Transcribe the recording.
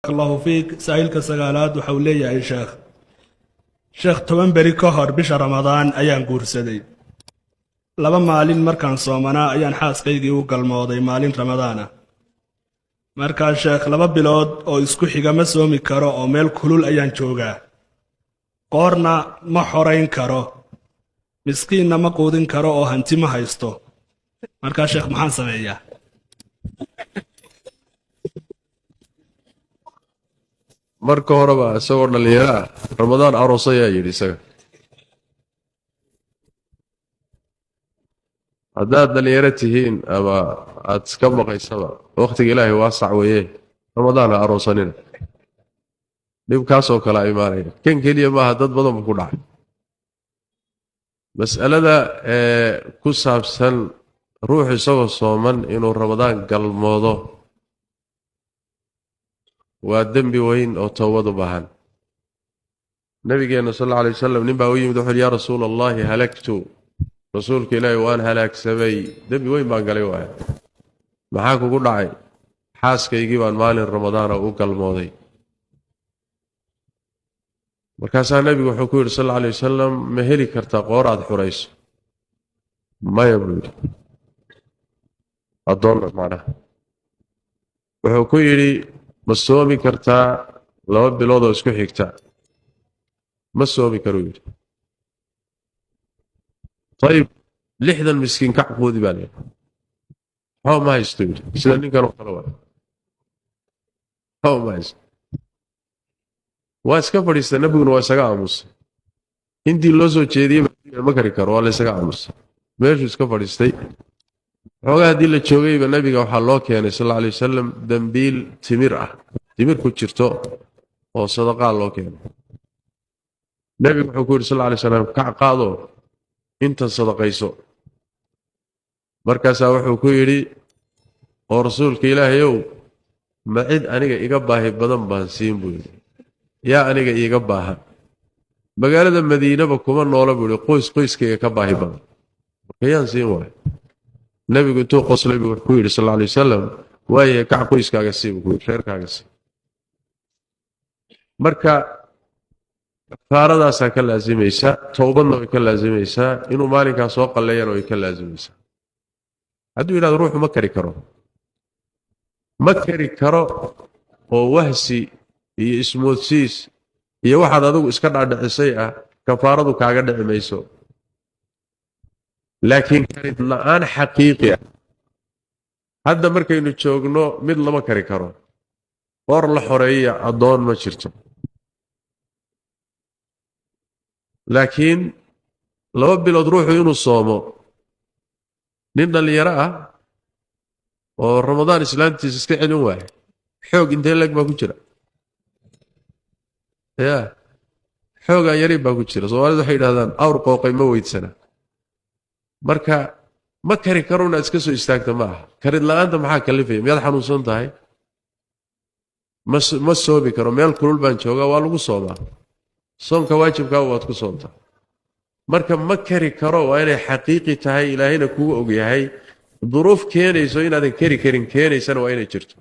Allahu fiik. Saa'ilka sagaalaad waxa uu leeyahay: Sheekh, 10 beri ka hor bisha Ramadaan ayaan guursaday. 2 maalin markaan soomanaa ayaan xaaskaygii u galmooday maalin Ramadaana. Markaa sheekh, 2 bilood oo isku xiga ma soomi karo oo meel kulul ayaan joogaa. Qoorna ma xorayn karo, miskiinna ma quudin karo oo hanti ma haysto. Markaa sheekh, maxaan sameeyaa? Marka horeba isagoo dhallinyaro ah Ramadaan aroosayaa yidhi isaga. Haddaad dhallinyaro tihiin ama aad iska baqaysaba, wakhtiga Ilaahay waasac weeye, Ramadaan ha aroosanina. Dhibkaasoo kalea imaanaya. Kan keliya maaha, dad badan bu ku dhacay. Mas'alada ee ku saabsan ruuxu isagoo sooman inuu Ramadaan galmoodo waa dembi weyn oo toobad u baahan. Nabigeenna sal alla alay wasalam nin baa u yimid, wuxu uhi: "Yaa rasuula allahi, halagtu." Rasuulka Ilaahi, waan halaagsamay, dembi weyn baan galay. Waaya, maxaa kugu dhacay? Xaaskaygii baan maalin Ramadaana u galmooday. Markaasaa nebigu wuxuu ku yidhi sal alla alay wasalam: "Ma heli kartaa qoor aad xurayso?" "Maya," buu yidhi. Addoonna macnaha. Wuxuu ku yidhi: "Ma soomi kartaa 2 bilood oo isku xigta?" "Ma soomi karuu," yidhi. "Ayib, 60 miskiin kac quudi," baa layidhi. "Waxba ma haysto," yidhi. Sida ninkan oo kale waay, waxba ma haysto. Waa iska fadhiista, nebiguna waa isaga aamusay. Intii loo soo jeediyey ma kari karo, waa la isaga aamusay. Meeshuu iska fadhiistay. Xoogaa haddii la joogayba, nebiga waxaa loo keenay sal alla alay wasalam dambiil timir ah, timir ku jirto oo sadaqaa loo keenay. Nebigu wuxuu ku yidhi sal alla alay slam: "Kac, qaado intan, sadaqayso." Markaasaa wuxuu ku yidhi: "Oo rasuulka Ilaahayow, ma cid aniga iga baahi badan baan siin?" buu yidhi. "Yaa aniga iiga baahan? Magaalada Madiinaba kuma noola," buu yidhi, "qoys qoyskayga ka baahi badan. Marka yaan siin waayo?" Nebigu intuu qoslay buu wuxuu ku yidhi sal alla alay wasalam: "Waayahay, kac, qoyskaaga sii," buu ku yidhi, "reerkaaga sii." Marka kafaaradaasaa ka laasimaysa, towbadna way ka laasimaysaa, inuu maalinkaa soo qalleeyana way ka laasimaysaa. Hadduu yidhahdo ruuxu ma kari karo, ma kari karo, oo wahsi iyo ismoodsiis iyo waxaad adigu iska dhaadhicisay ah, kafaaradu kaaga dhici mayso. Laakiin karid la'aan xaqiiqi ah hadda markaynu joogno mid lama kari karo, qoor la xoreeya addoon ma jirto. Laakiin 2 bilood ruuxu inuu soomo, nin dhallinyaro ah oo Ramadaan islaantiisa iska celin waaya, xoog intee leeg baa ku jira? Ya xoogaan yarin baa ku jira. Soomaalidu waxay yidhahdaan: "Awr qooqay ma weydsana." Marka ma kari karo inaad iska soo istaagta ma aha. Karid la'aanta maxaa kalifaya? Miyaad xanuunsan tahay? Ma soomi karo, meel kulul baan joogaa. Waa lagu soomaa, soonka waajibkaa waad ku soontaa. Marka ma kari karo waa inay xaqiiqi tahay, Ilaahayna kugu ogyahay. Duruuf keenayso inaadan keri karin keenaysana waa inay jirto.